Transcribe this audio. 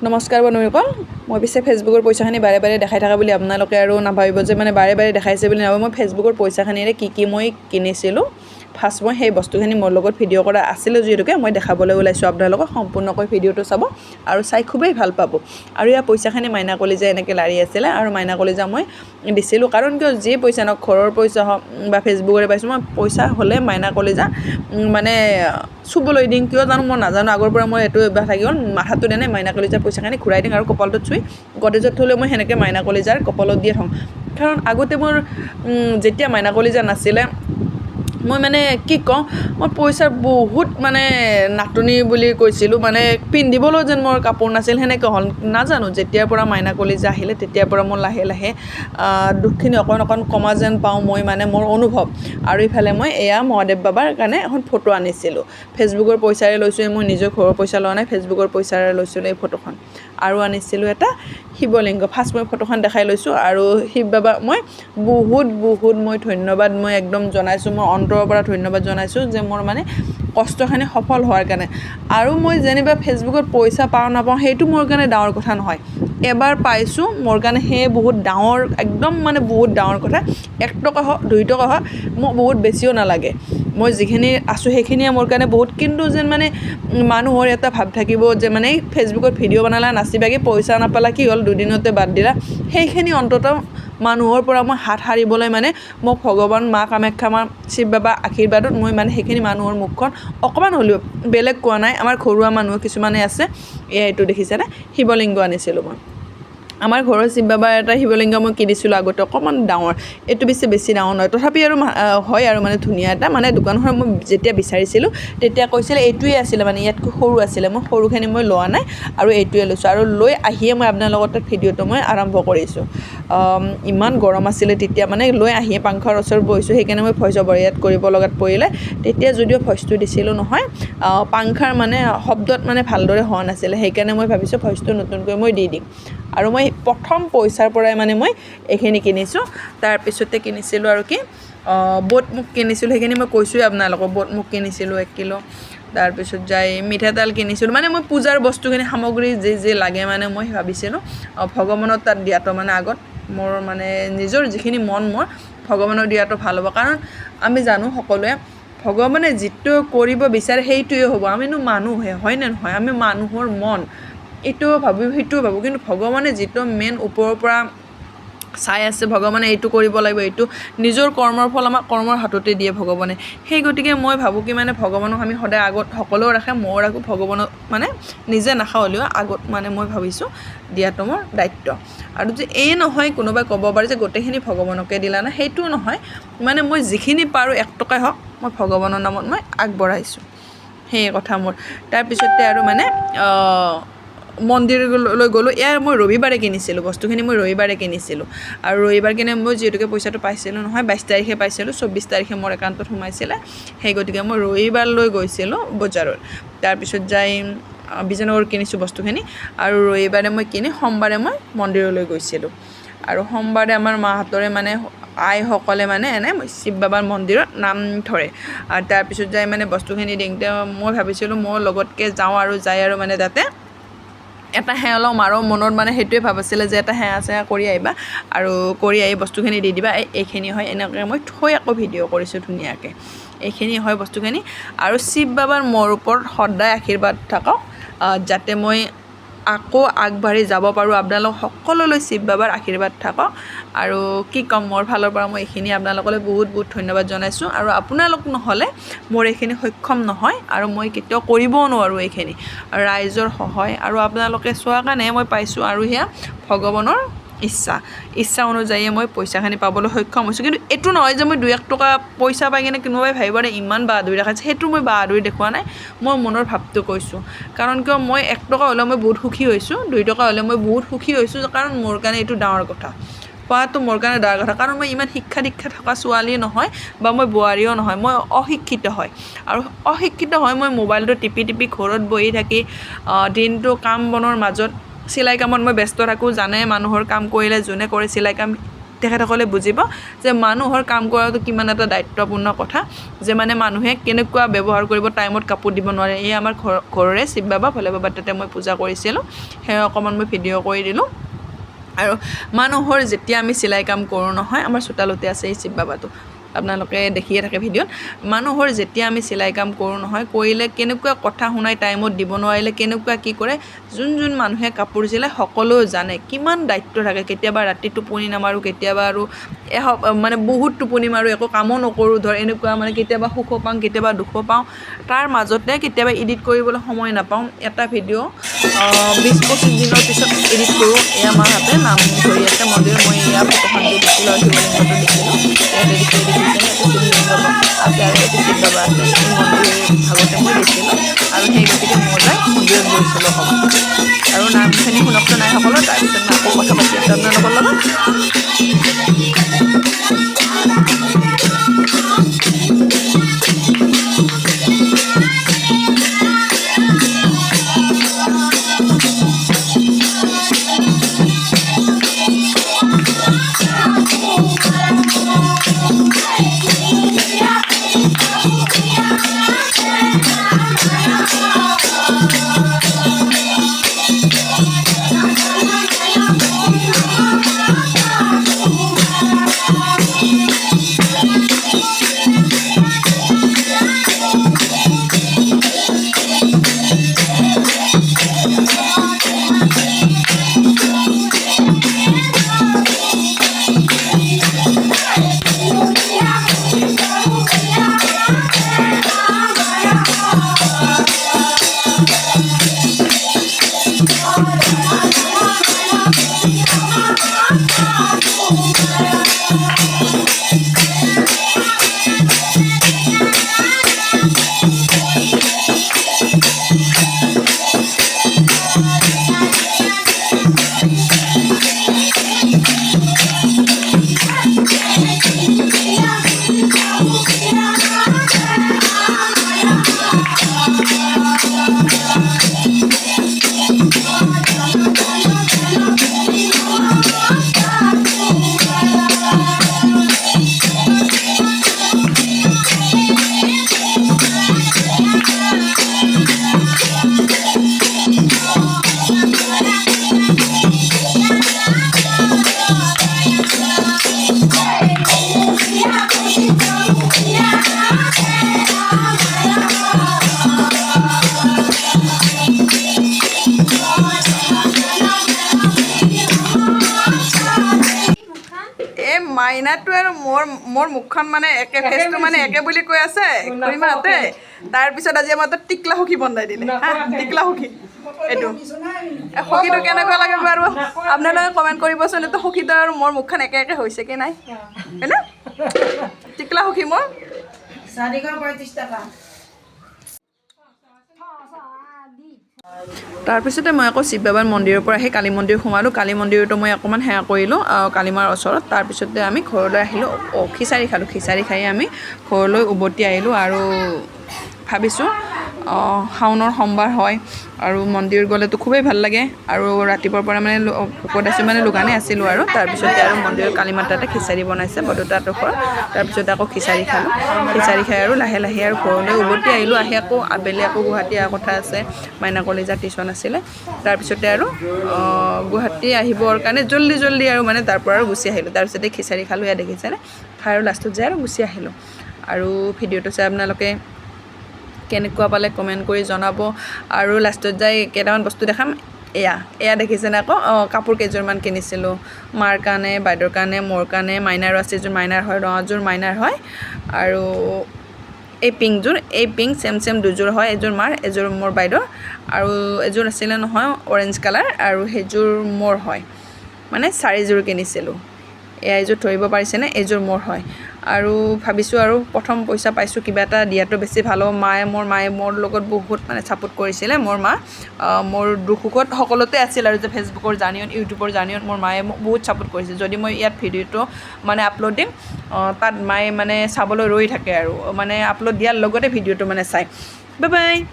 নমস্কাৰ বন্ধুসকল, মই পিছে ফেচবুকৰ পইচাখিনি বাৰে বাৰে দেখাই থকা বুলি আপোনালোকে আৰু নাভাবিব যে মানে বাৰে বাৰে দেখাইছে বুলি নাভাবিব। মই ফেচবুকৰ পইচাখিনিৰে কি কি মই কিনিছিলোঁ, ফাৰ্ষ্ট মই সেই বস্তুখিনি মোৰ লগত ভিডিঅ' কৰা আছিলে যিহেতুকে মই দেখাবলৈ ওলাইছোঁ আপোনালোকক। সম্পূৰ্ণকৈ ভিডিঅ'টো চাব আৰু চাই খুবেই ভাল পাব। আৰু ইয়াৰ পইচাখিনি মাইনা কলিজাই এনেকৈ লাৰি আছিলে আৰু মাইনা কলিজা মই দিছিলোঁ, কাৰণ কিয় যি পইচা নহওক, ঘৰৰ পইচা হওক বা ফেচবুকৰে পাইছোঁ, মই পইচা হ'লে মাইনা কলিজা মানে চুবলৈ দিওঁ। কিয় জানো মই নাজানো, আগৰ পৰা মই এইটো অভ্যাস থাকি গ'ল। মাথাটোত এনেই মাইনা কলিজাৰ পইচাখিনি ঘূৰাই দিওঁ আৰু কপালটোত চুই গডৰেজত থ'লেও মই সেনেকৈ মাইনা কলিজাৰ কপালত দিয়ে থওঁ। কাৰণ আগতে মোৰ যেতিয়া মাইনা কলিজা নাছিলে, মই মানে কি কওঁ, মই পইচাৰ বহুত মানে নাটনি বুলি কৈছিলোঁ, মানে পিন্ধিবলৈও যেন মোৰ কাপোৰ নাছিল সেনেকুৱা হ'ল। নাজানো, যেতিয়াৰ পৰা মাইনা কলিজা আহিলে তেতিয়াৰ পৰা মোৰ লাহে লাহে দুখখিনি অকণ অকণ কমা যেন পাওঁ মই, মানে মোৰ অনুভৱ। আৰু ইফালে মই এয়া মহাদেৱ বাবাৰ কাৰণে এখন ফটো আনিছিলোঁ, ফেচবুকৰ পইচাৰে লৈছোঁ, মই নিজৰ ঘৰৰ পইচা লোৱা নাই, ফেচবুকৰ পইচাৰে লৈছিলোঁ এই ফটোখন। আৰু আনিছিলোঁ এটা শিৱলিংগ। ফাৰ্ষ্ট মই ফটোখন দেখাই লৈছোঁ। আৰু শিৱ বাবাক মই বহুত বহুত মই ধন্যবাদ মই একদম জনাইছোঁ, মই অন্তৰৰ পৰা ধন্যবাদ জনাইছোঁ যে মোৰ মানে কষ্টখিনি সফল হোৱাৰ কাৰণে। আৰু মই যেনিবা ফেচবুকত পইচা পাওঁ নাপাওঁ সেইটো মোৰ কাৰণে ডাঙৰ কথা নহয়, এবাৰ পাইছোঁ মোৰ কাৰণে সেয়ে বহুত ডাঙৰ, একদম মানে বহুত ডাঙৰ কথা। 1 টকা হওক 2 টকা হওক, মোক বহুত বেছিও নালাগে, মই যিখিনি আছোঁ সেইখিনিয়ে মোৰ কাৰণে বহুত। কিন্তু যেন মানে মানুহৰ এটা ভাৱ থাকিব যে মানে ফেচবুকত ভিডিঅ' বনালা, নাচিবাগি, পইচা নাপালা, কি হ'ল, দুদিনতে বাদ দিলা, সেইখিনি অন্ততঃ মানুহৰ পৰা মই হাত সাৰিবলৈ মানে মোক ভগৱান মা কামাখ্যা মা শিৱ বাবা আশীৰ্বাদত মই মানে সেইখিনি মানুহৰ মুখখন অকণমান হ'লেও, বেলেগ কোৱা নাই, আমাৰ ঘৰুৱা মানুহ কিছুমানে আছে। এয়া এইটো দেখিছেনে, শিৱলিংগ আনিছিলোঁ মই। আমাৰ ঘৰৰ শিৱ বাবাৰ এটা শিৱলিংগ মই কিনিছিলোঁ আগতে, অকণমান ডাঙৰ, এইটো বেছি বেছি ডাঙৰ নহয়, তথাপি আৰু হয় আৰু মানে ধুনীয়া এটা। মানে দোকানখনত মই যেতিয়া বিচাৰিছিলোঁ তেতিয়া কৈছিলে এইটোৱে আছিলে, মানে ইয়াতকৈ সৰু আছিলে, মই সৰুখিনি মই লোৱা নাই আৰু এইটোৱে লৈছোঁ। আৰু লৈ আহিয়ে মই আপোনালোকৰ তাত ভিডিঅ'টো মই আৰম্ভ কৰিছোঁ। ইমান গৰম আছিলে তেতিয়া, মানে লৈ আহিয়ে পাংখাৰ ওচৰত বহিছোঁ, সেইকাৰণে মই ভইচ অভাৰ ইয়াত কৰিব লগাত পৰিলে। তেতিয়া যদিও ভইচটো দিছিলোঁ নহয়, পাংখাৰ মানে শব্দত মানে ভালদৰে হোৱা নাছিলে, সেইকাৰণে মই ভাবিছোঁ ভইচটো নতুনকৈ মই দি দিম। আৰু মই প্ৰথম পইচাৰ পৰাই মানে মই এইখিনি কিনিছোঁ। তাৰপিছতে কিনিছিলোঁ আৰু কি বুট মুগ কিনিছিলোঁ, সেইখিনি মই কৈছোঁৱেই আপোনালোকক, বুট মুগ কিনিছিলোঁ 1 কিলো। তাৰপিছত যাই মিঠাতেল কিনিছিলোঁ, মানে মই পূজাৰ বস্তুখিনি সামগ্ৰী যি যি লাগে মানে মই ভাবিছিলোঁ ভগৱানৰ তাত দিয়াটো মানে আগত মোৰ মানে নিজৰ যিখিনি মন মোৰ ভগৱানক দিয়াটো ভাল হ'ব। কাৰণ আমি জানো সকলোৱে ভগৱানে যিটো কৰিব বিচাৰে সেইটোৱে হ'ব। আমিনো মানুহহে, হয়নে নহয়? আমি মানুহৰ মন এইটোও ভাবোঁ সেইটোও ভাবোঁ, কিন্তু ভগৱানে যিটো মেইন ওপৰৰ পৰা চাই আছে, ভগৱানে এইটো কৰিব লাগিব, এইটো নিজৰ কৰ্মৰ ফল আমাক কৰ্মৰ হাততে দিয়ে ভগৱানে। সেই গতিকে মই ভাবোঁ কি মানে ভগৱানক আমি সদায় আগত সকলোৱেও ৰাখে, ময়ো ৰাখোঁ ভগৱানক, মানে নিজে নাখাওঁ হ'লেও আগত মানে মই ভাবিছোঁ দিয়াটো মোৰ দায়িত্ব। আৰু যে এই নহয় কোনোবাই ক'ব পাৰে যে গোটেইখিনি ভগৱানকে দিলা নে, সেইটোও নহয়, মানে মই যিখিনি পাৰোঁ 1 টকাই হওক মই ভগৱানৰ নামত মই আগবঢ়াইছোঁ, সেয়ে কথা মোৰ। তাৰপিছতে আৰু মানে মন্দিৰলৈ গ'লোঁ। এয়া মই ৰবিবাৰে কিনিছিলোঁ বস্তুখিনি, মই ৰবিবাৰে কিনিছিলোঁ। আৰু ৰবিবাৰ কিনে মই যিহেতুকে পইচাটো পাইছিলোঁ নহয়, 22 তাৰিখে পাইছিলোঁ, 24 তাৰিখে মোৰ একাউণ্টত সোমাইছিলে, সেই গতিকে মই ৰবিবাৰলৈ গৈছিলোঁ বজাৰত। তাৰপিছত যাই বিজয়নগৰত কিনিছোঁ বস্তুখিনি। আৰু ৰবিবাৰে মই কিনি সোমবাৰে মই মন্দিৰলৈ গৈছিলোঁ। আৰু সোমবাৰে আমাৰ মাহঁতৰে মানে আইসকলে মানে এনে শিৱ বাবাৰ মন্দিৰত নাম ধৰে। আৰু তাৰপিছত যাই মানে বস্তুখিনি দিওঁতে মই ভাবিছিলোঁ মই লগতকৈ যাওঁ আৰু যাই আৰু মানে তাতে এটা সেৱা লওঁ, মাৰো মনত মানে সেইটোৱে ভাৱ আছিলে যে এটা সেৱা চেৱা কৰি আহিবা আৰু কৰি আহি বস্তুখিনি দি দিবা, এইখিনি হয়। এনেকৈ মই থৈ আকৌ ভিডিঅ' কৰিছোঁ ধুনীয়াকৈ, এইখিনি হয় বস্তুখিনি। আৰু শিৱ বাবাৰ মোৰ ওপৰত সদায় আশীৰ্বাদ থাকক যাতে মই আকৌ আগবাঢ়ি যাব পাৰোঁ। আপোনালোক সকলোলৈ শিৱ বাবাৰ আশীৰ্বাদ থাকক। আৰু কি ক'ম, মোৰ ফালৰ পৰা মই এইখিনি আপোনালোকলৈ বহুত বহুত ধন্যবাদ জনাইছোঁ। আৰু আপোনালোক নহ'লে মোৰ এইখিনি সক্ষম নহয় আৰু মই কেতিয়াও কৰিবও নোৱাৰোঁ এইখিনি। ৰাইজৰ সহায় আৰু আপোনালোকে চোৱাৰ কাৰণে মই পাইছোঁ। আৰু সেয়া ভগৱানৰ ইচ্ছা, ইচ্ছা অনুযায়ীয়ে মই পইচাখিনি পাবলৈ সক্ষম হৈছোঁ। কিন্তু এইটো নহয় যে মই 2-1 টকা পইচা পাই কিনে কোনোবাই ভাবিব পাৰে ইমান বাহাদুৰি দেখাইছে, সেইটো মই বাহাদুৰি দেখুওৱা নাই, মই মনৰ ভাৱটো কৈছোঁ। কাৰণ কিয় মই 1 টকা হ'লেও মই বহুত সুখী হৈছোঁ, 2 টকা হ'লেও মই বহুত সুখী হৈছোঁ, কাৰণ মোৰ কাৰণে এইটো ডাঙৰ কথা, পোৱাটো মোৰ কাৰণে ডাঙৰ কথা। কাৰণ মই ইমান শিক্ষা দীক্ষা থকা ছোৱালী নহয় বা মই বোৱাৰীও নহয়, মই অশিক্ষিত হয়। আৰু অশিক্ষিত হৈ মই মোবাইলটো টিপি টিপি ঘৰত বহি থাকি দিনটো কাম বনৰ মাজত চিলাই কামত মই ব্যস্ত থাকোঁ। জানে মানুহৰ কাম কৰিলে যোনে কৰে চিলাই কাম তেখেতসকলে বুজিব যে মানুহৰ কাম কৰাটো কিমান এটা দায়িত্বপূৰ্ণ কথা, যে মানে মানুহে কেনেকুৱা ব্যৱহাৰ কৰিব, টাইমত কাপোৰ দিব নোৱাৰে। এই আমাৰ ঘৰৰে শিৱ বাবা, ভোলে বাবাৰ তাতে মই পূজা কৰিছিলোঁ, সেয়া অকণমান মই ভিডিঅ' কৰি দিলোঁ। আৰু মানুহৰ যেতিয়া আমি চিলাই কাম কৰোঁ নহয়, আমাৰ চোতালতে আছে এই শিৱ বাবাটো, আপোনালোকে দেখিয়ে থাকে ভিডিঅ'ত। মানুহৰ যেতিয়া আমি চিলাই কাম কৰোঁ নহয়, কৰিলে কেনেকুৱা কথা শুনাই, টাইমত দিব নোৱাৰিলে কেনেকুৱা কি কৰে, যোন যোন মানুহে কাপোৰ চিলায় সকলোৱে জানে কিমান দায়িত্ব থাকে। কেতিয়াবা ৰাতি টোপনি নামাৰোঁ, কেতিয়াবা আৰু মানে বহুত টোপনি মাৰোঁ, একো কামো নকৰোঁ, ধৰ এনেকুৱা মানে কেতিয়াবা সুখো পাওঁ, কেতিয়াবা দুখো পাওঁ, তাৰ মাজতে কেতিয়াবা এডিট কৰিবলৈ সময় নাপাওঁ। এটা ভিডিঅ' 20-25 দিনৰ পিছত এডিট কৰোঁ। এয়া মাহঁতে নাম ধৰি আছে মন্দিৰত, মই এয়া ফটোখন দি দিছিলোঁ আৰু শিৱলিংগটো দিছিলোঁ। ইয়াতে দেখিছেনে এইটো শিৱলিংগ আছে আৰু এইটো শিৱ বাবা আছে, এই মন্দিৰ ভাগতে মই দিছিলোঁ। আৰু সেই গতিকে মই যাই মন্দিৰত গৈছিলোঁ অকণমান। আৰু নামখিনি শুনকচোন আইসকলৰ, তাৰপিছত মই আকৌ কথা পাতি আছোঁ আপোনালোকৰ লগত। এই মাইনাটো আৰু মোৰ মুখখন মানে একে, ফেচটো মানে একে বুলি কৈ আছে খুৰীমাহঁতে। তাৰপিছত আজি আমাৰ তাত টিকলা সখী বনাই দিলে। হা, টিকলা সখী। এইটো সখীটো কেনেকুৱা লাগে বাৰু আপোনালোকে কমেণ্ট কৰিবচোন। এইটো সখীটো আৰু মোৰ মুখখন একে একে হৈছে কি নাই, হয়নে? টিকলা সখী মোৰ। 435 টকা। তাৰপিছতে মই আকৌ শিৱ বাবাৰ মন্দিৰৰ পৰা আহি কালী মন্দিৰ সোমালোঁ। কালী মন্দিৰতো মই অকণমান সেৱা কৰিলোঁ কালী মাৰ ওচৰত। তাৰপিছতে আমি ঘৰলৈ আহিলোঁ, খিচাৰি খালোঁ। খিচাৰি খাই আমি ঘৰলৈ উভতি আহিলোঁ। আৰু ভাবিছোঁ শাওনৰ সোমবাৰ হয় আৰু মন্দিৰ গ'লেতো খুবেই ভাল লাগে। আৰু ৰাতিপুৱাৰ পৰা মানে ভোকত আছোঁ, মানে লঘোণে আছিলোঁ আৰু। তাৰপিছতে আৰু মন্দিৰৰ কালী মাৰ তাতে খিচাৰি বনাইছে বৰদেউতাহঁতৰ ঘৰত। তাৰপিছতে আকৌ খিচাৰি খালোঁ। খিচাৰি খাই আৰু লাহে লাহে আৰু ঘৰলৈ উভতি আহিলোঁ। আহি আকৌ আবেলি আকৌ গুৱাহাটী অহা কথা আছে, মাইনা কলেজত টিউশ্যন আছিলে। তাৰপিছতে আৰু গুৱাহাটী আহিবৰ কাৰণে জল্দি জল্দি আৰু মানে তাৰ পৰা আৰু গুচি আহিলোঁ। তাৰপিছতে খিচাৰি খালোঁ, এয়া দেখিছেনে, খাই আৰু লাষ্টত যাই আৰু গুচি আহিলোঁ। আৰু ভিডিঅ'টো চাই আপোনালোকে কেনেকুৱা পালে কমেণ্ট কৰি জনাব। আৰু লাষ্টত যাই কেইটামান বস্তু দেখাম। এয়া দেখিছেনে আকৌ কাপোৰ কেইযোৰমান কিনিছিলোঁ মাৰ কাৰণে, বাইদেউৰ কাৰণে, মোৰ কাৰণে। মাইনাৰো আছে, এযোৰ মাইনাৰ হয়, ৰঙাযোৰ মাইনাৰ হয়। আৰু এই পিংকযোৰ, এই পিংক ছেম ছেম দুযোৰ হয়, এযোৰ মাৰ, এযোৰ মোৰ বাইদেউৰ। আৰু এযোৰ আছিলে নহয় অৰেঞ্জ কালাৰ, আৰু সেইযোৰ মোৰ হয়। মানে চাৰিযোৰ কিনিছিলোঁ। এয়া এইযোৰ ধৰিব পাৰিছেনে, এইযোৰ মোৰ হয়। আৰু ভাবিছোঁ আৰু প্ৰথম পইচা পাইছোঁ, কিবা এটা দিয়াটো বেছি ভাল হ'ব। মায়ে মোৰ লগত বহুত মানে ছাপোৰ্ট কৰিছিলে। মোৰ মা মোৰ দুখ সুখত সকলোতে আছিল। আৰু যে ফেচবুকৰ জাৰ্ণিত, ইউটিউবৰ জাৰ্ণিত মোৰ মায়ে মোক বহুত ছাপোৰ্ট কৰিছিল। যদি মই ইয়াত ভিডিঅ'টো মানে আপলোড দিম, তাত মায়ে মানে চাবলৈ ৰৈ থাকে আৰু মানে আপলোড দিয়াৰ লগতে ভিডিঅ'টো মানে চায়। Bye bye.